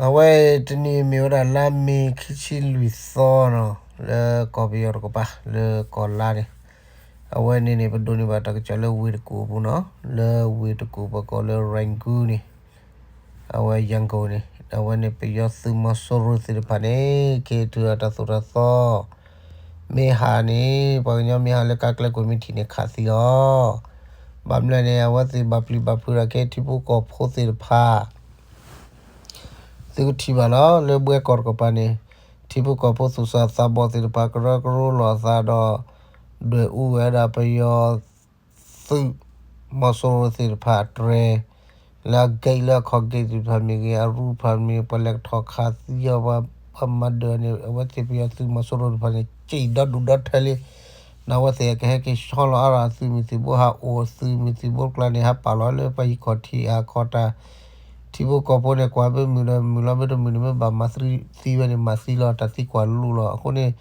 အဝဲတနံၤ မ့ၢ်ဝဲဒၣ်လါမ့ၤခံဆံလွံၢ်သီနီၤ, လၢကီၢ်ပယီၤတကပၤ လၢကီၢ်လါန့ၣ်, အဝဲန့ၣ်န့ၣ် ပဒိးန့ၢ်ဘၣ်တၢ်ကစီၣ်လၢဝ့ၢ်တကူၣ်အပူၤနီၤ, လၢဝ့ၢ်တကူၣ် ပကိးလၢ Rangoon န့ၣ်, အဝဲ Yangon န့ၣ်, အဝဲန့ၣ် ပယီၤသုးမီၤစိရိၤသ့ၣ်တဖၣ်န့ၣ် က့ၤထုးအတၢ်သိၣ်တၢ်သီ မ့ၢ်ဟးန့ၣ် ပှၤကညီမ့ၢ်ဟးလၢကါကျဲကွံာ်မ့ၢ်ထံၣ်န့ၣ် ခးသံလီၤ. ဘၣ်မနုၤလဲၣ်န့ၣ် အဝဲသ့ၣ်ဘၣ်ပျံၤဘၣ်ဖုးဒီးက့ၤထံဖိကီၢ်ဖိသ့ၣ်တဖၣ် သုကထံၣ်ဘၣ်လီၤ. လၢဘှဲကီၢ်တကပၤန့ၣ် ထံဖိကီၢ်ဖိသူၣ်စၢ်သးဘီၣ်သ့ၣ်တဖၣ် ကရၢကရိလိာ်အသးဒီး ဒွဲၣ်အူဝဲဒၣ်ပယီၤ သုးမီၤစိရိၤသ့ၣ်တဖၣ်အတြဲၤ လၢအ gate လၢအခီၣ် gate သ့ၣ်တဖၣ်မ့ၢ်ဂ့ၤ အရူၢ်တဖၣ်မ့ၢ် ပှၤလဲၤကထီၣ်ခးသံအီၤ ပှၤမၤဒၢးန့ၣ် အဝဲသ့ၣ်ပယီၤသုးမီၤစိရိၤတဖၣ်န့ၣ် စံၣ်ဒီဒူၣ်ဒီထၢလံ. နအဝဲသ့ၣ်ကဟဲက့ၤဆီလီၤအါထီၣ်အသုးမုၢ်သံၣ်ဘိ ဟးအိၣ်အသုးမုၢ်သံၣ်ဘိတကျါန့ၣ် ဟးပာ်လီၤလၢပှၤဟံၣ်ခီၣ်ထံးအကီၢ်တၢ် ထံဖိကီၢ်ဖိန့ၣ် ကွၢ်မ့ၢ်မုာ်ဒီးမုာ်လီၤ မ့တမုာ်န့ၣ် မ့ၢ်ဘၣ်မၤသံဝဲန့ၣ် မၤသံလီၤ တၢ်သံကွၢ်လိၣ်လီၤ. အဃိန့ၣ်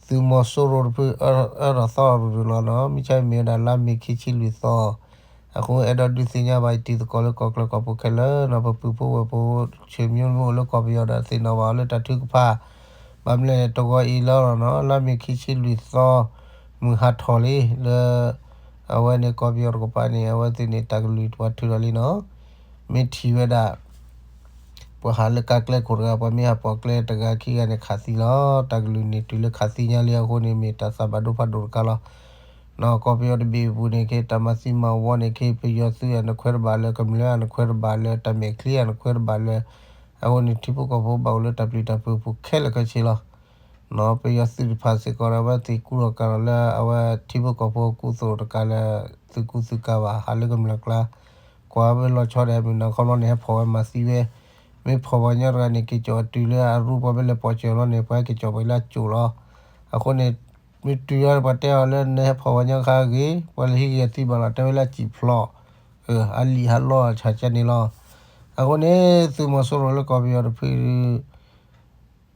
သုးမီၤစိရိၤတဖု အၢထီၣ်သီထီၣ်ရူၤရူၤလီၤနီၤ. မ့ၢ်ဆါမ့ၢ်ဝဲဒၣ်လါမ့ၤခံဆံလွံၢ်သီ အဃိအဲၣ်ဒိးဒုးသ့ၣ်ညါဘၣ် ယတံၤသကိးလၢကီၢ်ချၢကီၢ်ပူၤခဲလၢာ်နီၤ, ပပုၢ်ဖိဝဲၢ်ဖိ ဆွေမျိုး မ့ၢ်အိၣ်လၢကီၢ်ပယီၤဒီးသ့ၣ်နီၣ်ဘၣ်အီၤလၢတၢ်ထုကဖၣ်, ဘၣ်မနုၤလဲၣ်န့ၣ် တဂီၤအံၤလီၤနီၤ လါမ့ၤခံဆံလွံၢ်သီ မုၢ်ဟးထီၣ်လံ လၢ အဝဲန့ၣ်ကီၢ်ပယီၤတကပၤန့ၣ် အဝဲသ့ၣ်န့ၣ် တၢ်ကလုၢ်တပှၤထုးထီၣ်လံနီၤ. မ့ၢ်ထံၣ်ဝဲဒၣ် ပှၤဟးလၢကါကျဲခိၣ်တဂၤ ပှၤမ့ၢ်ဟးပိာ်ကျဲတဂၤခံဂၤန့ၣ် ခးသံလီၤ. တၢ်ကလုၢ်န့ၣ်တုၤလၢခးသံညါလံအဃိန့ၣ် မ့ၢ်တၢ်သးဘၣ်ဒိဖးဒိၣ်တခါလီၤ. နီၤ ကီၢ်ပယီၤတဘ့ၣ်အပူၤန့ၣ် က့ၤတၢ်မၤသံမၤဝီန့ၣ် က့ၤပယီၤသုးအနခွဲးတဘၣ်လၢ ကမျၢၢ်အနခွဲးတဘၣ်လၢ တၢ်မဲာ်ချံအနခွဲးတဘၣ်လၢ အဃိန့ၣ် ထံဖိကီၢ်ဖိဘၣ်အိၣ်လၢတၢ်ပျံၤတၢ်ဖုးအပူၤခဲလၢာ်ခဲဆ့လီၤ. နီၤ ပယီၤသုးတဖၣ်စ့ၢ်ကီးဒီး အဝဲသ့ၣ်ကူထီၣ်ကၤထီၣ်လၢအဝဲထံဖိကီၢ်ဖိအကူအသိးတကးလၢ သုးကူသုးကၤဘၣ် ဟးလၢကမျၢၢ်ကျါ ကွၢ်ဝဲလီၤဆီဒီး မုၢ်နၤခီဘျီန့ၣ် ဟဲဖီၣ်ဝဲမၤသံဝဲ, မ့ၢ်ဖီၣ်ပှၤကညီတဂၤန့ၣ် က့ၤကၠီၣ်တုၤလၢအရူၢ် ပှၤမ့ၢ်လဲၤပိာ်စၢၤလီၤန့ၣ် ပှၤဟဲက့ၤကၠီၣ်ပှၤလၢအကၠိၣ်လီၤ. အဃိန့ၣ် မ့ၢ်တုၤလီၤပှၤတဲအီၤလၢနဟဲဖီၣ်ပှၤကညီခါဂ့ၤ ပှၤလဲၤဟံးက့ၤအသံဘၣ်လီၤ တဲဝဲလၢအစံၣ်ဖျိး, အလံာ်ဟးလီအီၤဆၣ်ကန့ၣ်လီၤ. အဃိန့ၣ် သုးမီၤစိရိၤလၢကီၢ်ပယီၤတဖု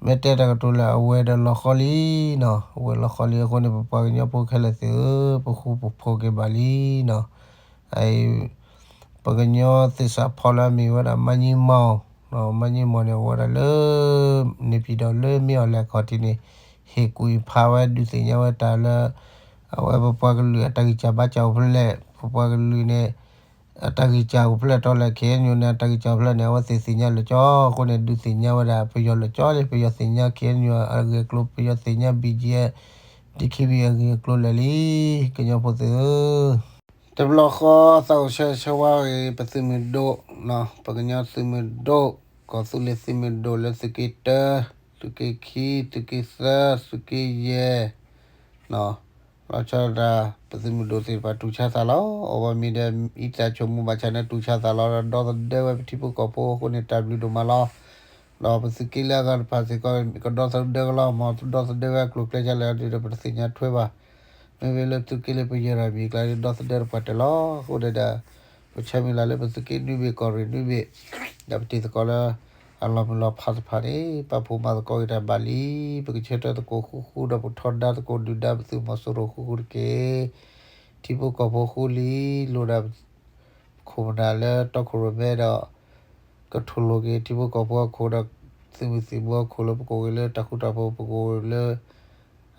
မ့ၢ်တဲတၢ်ကတိၤလၢအဝဲဒီးလီၤဃီလံနီၤ, အဝဲလီၤဃီလံအဃိန့ၣ် ပပှၤကညီဖိခဲလၢာ်သ့ၣ်ဧၢ, ပဃူပဖိးက့ၤဘၣ်လံနီၤ. ပကညီသ့ၣ်စးဖီလၢအမ့ၢ်ဝဲဒၣ် မါညံမီၢ်, မါညံမီၢ်န့ၣ် အဝဲဒၣ်လၢ နေပြည်တော် လၢမ့ၢ်အီၤလဲၣ်ခီၣ်ထံးန့ၣ် ဟ့ၣ်ကူၣ်ဖးဝဲဒုးသ့ၣ်ညါဝဲတၢ်လၢ အဝဲပပှၤကလုာ်အတၢ်ဂံၢ်စၢ်ဘါစၢ်အိၣ်ဖဲလဲၣ်, ပပှၤကလုာ်န့ၣ် အတၢ်ဂံၢ်စၢ်အိၣ်ဖဲလဲၣ် တီလဲၣ် KNU န့ၣ် အတၢ်ဂံၢ်စၢ်အိၣ်ဖဲလဲၣ်န့ၣ် အဝဲသ့ၣ်သ့ၣ်ညါလၢာ်ကၠီ, အဃိန့ၣ် ဒုးသ့ၣ်ညါဝဲဒၣ် ပယီၤလၢာ်ကၠီလံ, ပယီၤသ့ၣ်ညါ KNU အဂ့ၢ်အကျိၤ, ပယီၤသ့ၣ်ညါ BGF, DKBA အဂ့ၢ်အကျိၤလဲၣ်လံ, ကညီဖိသ့ၣ်ဧၢ. တဘျီဃီသးအိၣ်ဆၢဂ့ၤဆၢဝါဂ့ၤ ပသုးမုၢ်ဒိၣ်, ပကညီသုးမုၢ်ဒိၣ်, ကီၢ်သူလ့ၤသုးမုၢ်ဒိၣ်လၢသုးက့တၢ, သုးက့ခံ, သုးက့သၢ, သုးက့ယဲၢ်, လီၤဆီဒၣ်တၢ် ပသုးမုၢ်ဒိၣ်သ့ၣ်တဖၣ်တူၢ်ဆါသးလီၤ. အီၣ်ဘၣ်မ့ၤဒီး အံသးဆိကမိၣ်ဘၣ်ဆၣ်န့ၣ် တူၢ်ဆါသးလီၤဒီး ဒီသဒၢဝဲပထံဖိကီၢ်ဖိအဃိန့ၣ် တၢ်ဘျုးဒိၣ်မးလီၤ. ဒီးပသုးက့လၢအဂၤတဖၣ်စ့ၢ်ကီး ကဒီသဒၢကလီၤ, မ်တဒီသဒၢဝဲအကျိၤအကျဲဒ်လဲၣ်ဒီး ပတသ့ၣ်ညါထွဲဘၣ်. မ့မ့ၢ်လၢသုးက့လၢပယဲၢ်ရၤမံၤအကျါ ဒီသဒၢတပှၤတၢၢ်လီၤ. အဃိန့ၣ်ဒီး ပဆၢမုၢ်လၢ်လၢပသုးက့နွံဘ့ၣ် ကီၢ်ရ့ၣ်နွံဘ့ၣ် ဒီးပတံၤသကိးလၢ အလီၤမုၢ်လီၤဖးတဖၣ်န့ၣ် ပာ်ဖှိၣ်မၤသကိးက့ၤတၢ်ဘၣ်လံ. ပကဆၢထၢၣ်သကိးဃူဃူ ဒီးပထီဒါသကိးဒုၣ်ဒါပသုးမီၤစိရိၤဃူဃူတက့ၢ်. ထံဖိကီၢ်ဖိဃူလံ, လိၣ်ဒၣ် ခိၣ်ပနၢ်လၢတီခိၣ်ရိၣ်မဲဒီး ကထိၣ်လိာ်က့ၤထံဖိကီၢ်ဖိအခိၣ်ဒီး သုးမုၢ်သံၣ်ဘိအခိၣ်လၢပကအိၣ်ဂ့ၤလၢတၢ်ဃူတၢ်ဖိး ပကအိၣ်လၢ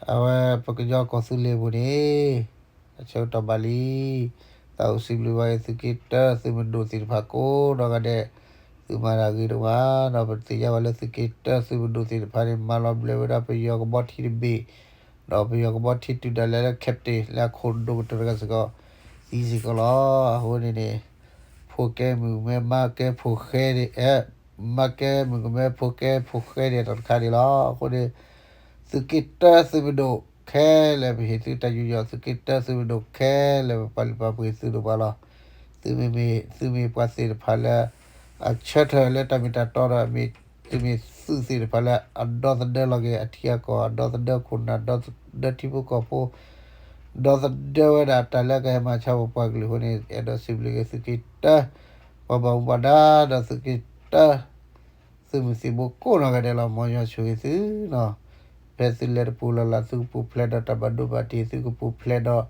အဝဲပကညီကီၢ်သူလ့ၤပူၤန့ၣ် အဆၢကတီၢ်ဘၣ်လံ. သးအိၣ်စံးဘျုးဘၣ်က့ၤသုးက့တၢ သုးမုၢ်ဒိၣ်သ့ၣ်တဖၣ်ကိးနီၢ်ဂၤဒဲး, သုမၤတၢ်ဂ့ၤဒိၣ်မး, ဒီးပသ့ၣ်ညါဘၣ်လၢသုးက့တၢ သုးမုၢ်ဒိၣ်သ့ၣ်တဖၣ်န့ၣ် မၤလီၤဘျၢဝဲဒၣ်ပယီၤကဘီထံတဘ့ၣ်, ဒီးပယီၤကဘီထံတုၤဒၣ်လဲာ်လၢ captain လၢအခိၣ်ဒိၣ်ကတၢၢ်တဂၤစ့ၢ်ကီး သံစ့ၢ်ကီးလီၤ. အဃိန့ၣ်န့ၣ် ဖိကဲမုၣ်ကမဲ မါကဲဖိဃဲန့ၣ် မါကဲမုၣ်ကမဲ ဖိကဲဖိဃဲန့ၣ် တၢ်တခါန့ၣ်လီၤ. အဃိန့ၣ် သုးက့တၢ သုးမုၢ်ဒိၣ်ခဲလၢာ် ပဟ့ၣ်သုတၢ်ယူးယီၣ် သုးက့တၢ သုးမုၢ်ဒိၣ်ခဲလၢာ် ပပာ်လုၢ်ပာ်ပှ့ၤသုဒိၣ်မးလီၤ. သုမ့ၢ် သုမ့ၢ်ပှၤသ့ၣ်တဖၣ်လၢ အဆၢထၢၣ်လၢတၢ်မ့ၢ်တၢ်တီဒီး မ့ၢ်သုမ့ၢ်သုးသ့ၣ်တဖၣ်လၢ အဒီသဒၢလီၤက့ၤအထံအကီၢ် အဒီသဒၢခိၣ်နၢ် ဒီသဒၢထံဖိကီၢ်ဖိ ဒီသဒၢဝဲဒၣ်တၢ်လၢကဟဲမၤဆါပပှၤကလုာ်အဃိန့ၣ် အဲၣ်ဒိးစံးဘျုးက့ၤသုးက့တၢ ပှၤဘၣ်မူဘၣ်ဒါဒီးသုးက့တၢ သုးမုၢ်သံၣ်ဘိကိးနီၢ်ဂၤဒဲးလီၤ. မ်ယွၤဆိၣ်ဂ့ၤသုနီၤ, ဖဲသုလဲၤတပူၤလၢ်လၢ် သုကပူၤဖျဲးဒီးတၢ်ဘၣ်ဒိဘၣ်ထံး, သုကပူၤဖျဲးဒီး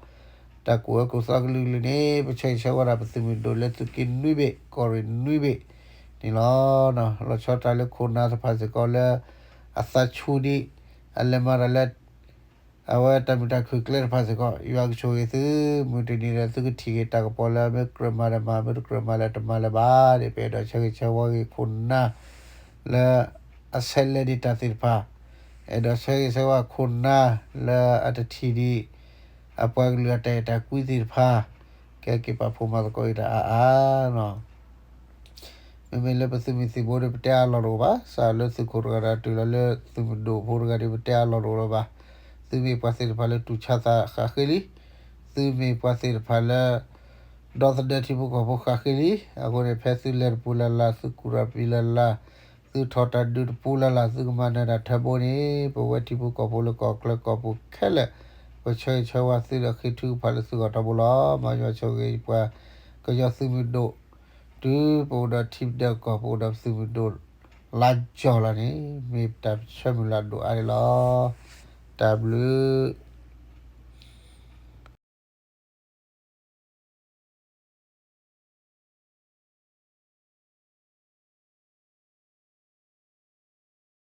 တၢ်ကူၣ်အၢကူၣ်သီကလုာ်ကလုာ်န့ၣ် ပဆၢဂ့ၤဆၢဝါဒၣ်ပသုးမုၢ်ဒိၣ်လၢသုးက့နွံဘ့ၣ် ကီၢ်ရ့ၣ်နွံဘ့ၣ်န့ၣ်လီၤ. လီၤဆီတၢ်လၢခိၣ်နၢ်တဖၣ်စ့ၢ်ကီးလၢ အသးဆူၣ်ဒံး အလဲၤမၤတၢ်လၢ အဝဲတၢ်မုာ်တၢ်ခုၣ်ကျဲတဖၣ်စ့ၢ်ကီး ယွၤကဆိၣ်ဂ့ၤသု, မုၢ်တနံၤဒီးသုကထံၣ်က့ၤတၢ်ကပီၤလၢ မ့ၢ်ကြၢးမၤဒီးမၤ, မ့ၢ်တကြၢးမၤလၢတမၤလၢၤဘၣ်န့ၣ် ပအဲၣ်ဒိးဆၢဂ့ၤဆၢဝါက့ၤခိၣ်နၢ် လၢအဆဲးလဲၤဒံးတၢ်သ့ၣ်တဖၣ်, အဲၣ်ဒိးဆၢဂ့ၤဆၢဝါခိၣ်နၢ်လၢအတထံၣ်ဒံး အပှၤကလုာ်အတၢ်အဲၣ်တၢ်ကွံသ့ၣ်တဖၣ်, ကဲက့ၤပာ်ဖှိၣ်မၤသကိးက့ၤတၢ်အါအါနီၤ. မ့မ့ၢ်လၢပသုးမုၢ်သံၣ်ဘိဒီး ပတဲအါလီၤတအိၣ်ဘၣ်, စးလၢသုးခိၣ်တဂၤဒီးတုၤလီၤလၢသုးမုၢ်ဒိၣ်ဖိတဂၤဒီး ပတဲအါလီၤတအိၣ်လၢၤဘၣ်. သုမ့ၢ်ပှၤသ့ၣ်တဖၣ်လၢတူၢ်ဆါသးဃၣ်ဃ့လံ, သုမ့ၢ်ပှၤသ့ၣ်တဖၣ်လၢ ဒီသဒၢထံဖိကီၢ်ဖိဃၣ်ဃ့လံ. အဃိန့ၣ် ဖဲသုလဲၤတပူၤလၢ်လၢ်, သုကူၣ်တၢ်ပျံၤလၢ်လၢ်, သုထီၣ်တၢ်ဒုးတပူၤလၢ်လၢ်, သုကမၤနၢၤတၢ်ထၢဘိန့ၣ် ပဝဲထံဖိကီၢ်ဖိလၢကီၢ်ချၢကီၢ်ပူၤခဲလၢာ် ပဆၢဂ့ၤဆၢဝါသုဒီးဃ့ထုကဖၣ်လၢသုဂီၢ်ထီဘိလီၤ. မ်ယွၤဆိၣ်ဂ့ၤပှၤကညီသုးမုၢ်ဒိၣ်, တုၤပအိၣ်ဒီးထံပဒၢးကီၢ် ပအိၣ်ဒီးပသုးမုၢ်ဒိၣ်လါကၠီလီၤန့ၣ် မ့ၢ်တၢ်ဆၢမုၢ်လၢ်ဒိၣ်အါန့ၣ်လီၤ. တၢ်ဘျုး